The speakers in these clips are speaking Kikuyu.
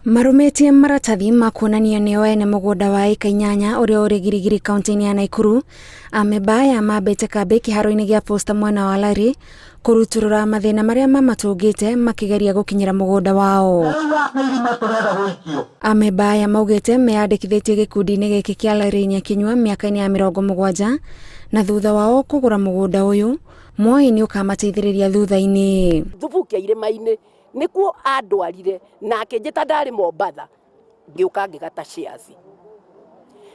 Marũmĩtie maratathi ma kuonania nĩo ene mũgũnda wa ĩka 8 ũrĩa ũrĩ Giligili kaunti-inĩ ya Naikuru. Amemba aya mambĩte kambĩ kĩharo-inĩ gĩa Posta mwena wa Lari kũrutũrũra mathĩna marĩa mamatũngĩte makĩgeria gũkinyĩra mũgũnda wao. Amemba aya maugĩte meyandĩkithĩtie gĩkundi-inĩ gĩkĩ kĩa Larry Nyakinyua mĩaka-inĩ ya 70 na thutha wao kũgũra mũgũnda ũyũ Moi nĩ ũkamateithĩrĩria thutha-inĩ. Thubukia irĩma-inĩ nĩkuo andwarire na akĩnjĩta ndarĩ Mombatha ngĩũka ngĩgata shares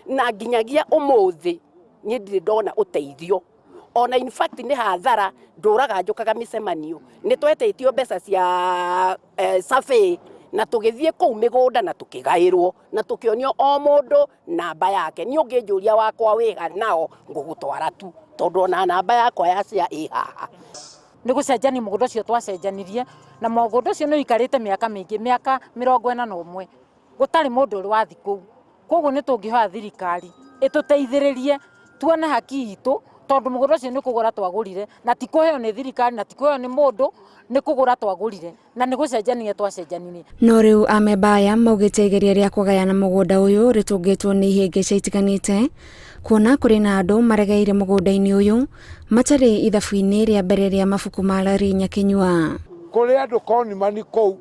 na nginyagia ũmũthĩ niĩ ndirĩ ndona ũteithio ona in fact nĩ hathara ndũraga njũkaga mĩcemanio nĩ twetĩtio mbeca cia survey na tũgĩthiĩ kũu mĩgũnda na tũkĩgaĩrwo na tũkĩonio o mũndũ namba yake. Niĩ ũngĩnjũria wakwa wĩha nao ngũgũtwara tu tondũ ona namba yakwa ya share ĩ haha. Nĩ gũcenjania mũgũnda ũcio twacenjanirie na mũgũnda ũcio nĩ ũikarĩte mĩaka mĩingĩ, mĩaka 41 gũtarĩ mũndũ ũrĩ wathi kũu. Koguo nĩ tũngĩhoya thirikari ĩtũteithĩrĩrie tuone haki itũ tondũ mũgũnda ũcio nĩ kũgũra twagũrire na ti kũheo nĩ thirikari na ti kũheo nĩ mũndũ, nĩ kũgũra twagũrire na nĩ gũcenjania twacenjanirie. No rĩu amemba aya maugĩte igeria rĩa kũgayana mũgũnda ũyũ rĩtũngĩtwo nĩ ihĩngĩca itiganĩte kuona kũrĩ na andũ maregeire mũgũnda-inĩ ũyũ matarĩ ithabu-inĩ rĩa mbere rĩa mabuku ma Larry Nyakinyua. Kũrĩ andũ konimani kũu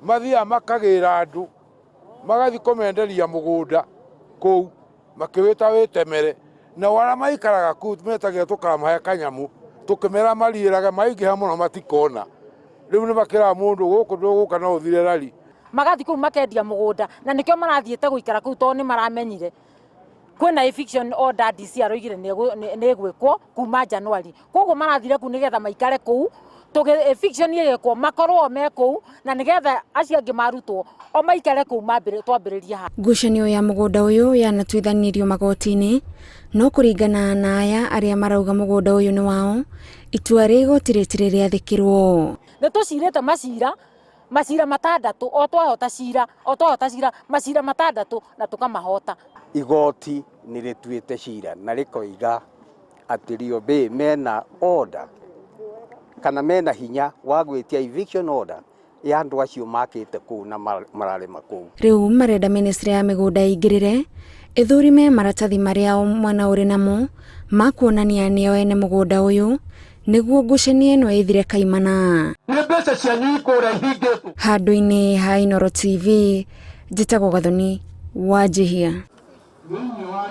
mathiaga makagĩra andũ magathiĩ kũmenderia mũgũnda kũu makĩwĩta wĩtemere, nao arĩa maikaraga kũu metagĩra tũkamahe kanyamũ tũkĩmera mariĩrage maingĩha mũno matikona. Rĩu nĩ makĩraga mũndũ gũkũ ndũgũka no ũthire rari. Magathiĩ kũu makendia mũgũnda na nĩkĩo marathiĩte gũikara kũu tondũ nĩ maramenyire kwĩna eviction order DC aroigire nĩ ĩgwĩkwo kuma January. Koguo marathire kũu nĩgetha maikare kũu eviction ĩgĩkwo makorwo me kũu na nĩgetha acio angĩ marutwo o maikare kũu twambĩrĩrie haha. Ngucanio ya mũgũnda ũyũ yanatuithanirio magoti-inĩ no kũringana na aya arĩa marauga mũgũnda ũyũ nĩ wao itua rĩa igoti rĩtirĩ rĩathĩkĩrwo. Nĩ tũcirĩte macira 6 o twahota cira o twahota cira macira 6 na tũkamahota. Igoti nĩ rĩtuĩte cira na rĩkoiga atĩ Riobĩ mena order kana mena hinya wa gwĩtia eviction order ya andũ acio makĩte kũu na mararĩma kũu. Rĩu marenda ministry ya mĩgũnda ĩingĩrĩre ĩthũrime maratathi marĩa o mwena ũrĩ namo ma kuonania nĩo ene mũgũnda ũyũ nĩguo ngucanio ĩno ĩthire kaimana. Nĩ mbeca cianyu ikũrĩa ihingĩtwo. Handũ-inĩ ha Inooro TV, njĩtagwo Gathoni Wanjihia.